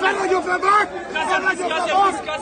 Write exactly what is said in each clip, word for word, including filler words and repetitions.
Fè nèg yo fè bak! Fè nèg yo fè bak!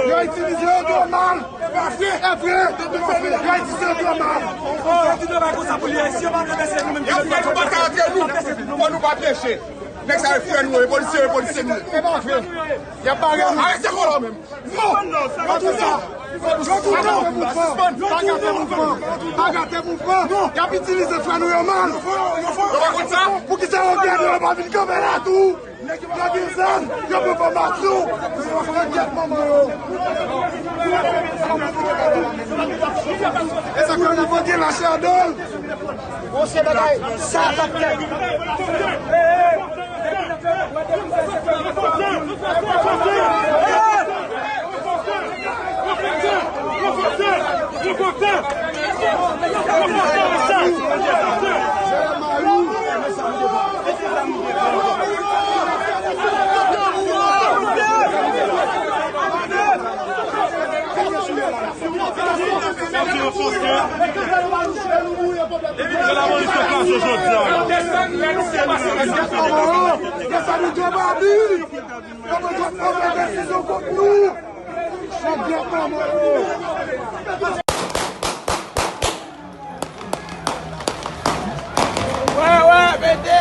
Yo itilize yo twò mal. E pa vre. E vre. Yo itilize yo twò mal. Kontinye bay konsa pou li. Si yo pa vle bese nou menm, y ap fè batay antre nou. Fò nou pa peche. Nèg sa yo frè nou, e polisye, e polisye nou. E pa vre. Y ap bare nou. Arete kòlò menm. Non. Yo tounen. Yo tounen. Pa gate mouvman. Pa gate mouvman. Y ap itilize frè nou yo mal. Yo pa konn sa. Poukisa yo gade yo pa vin kanpe la tou? Yo gen zam, yo pran fòmasyon. Yo fè gèt manman yo. E sa k fè nou pa gen lachè adan l. Bon, se bagay, sa pa t fèt. Yo bezwen pran desizyon kont nou. Chak gèt manman yo. Wè, wè, mete.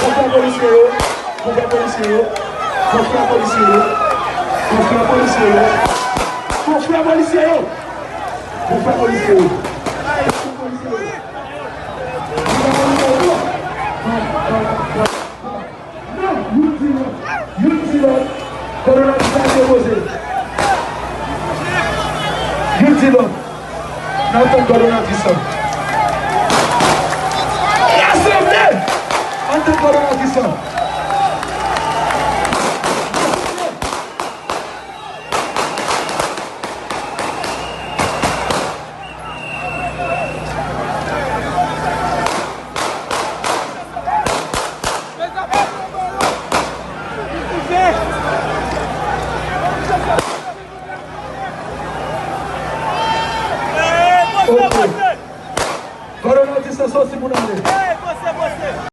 Konfrè polisye yo, konfrè polisye yo, konfrè polisye yo, konfrè polisye yo, konfrè polisye yo. kòdonatris lan.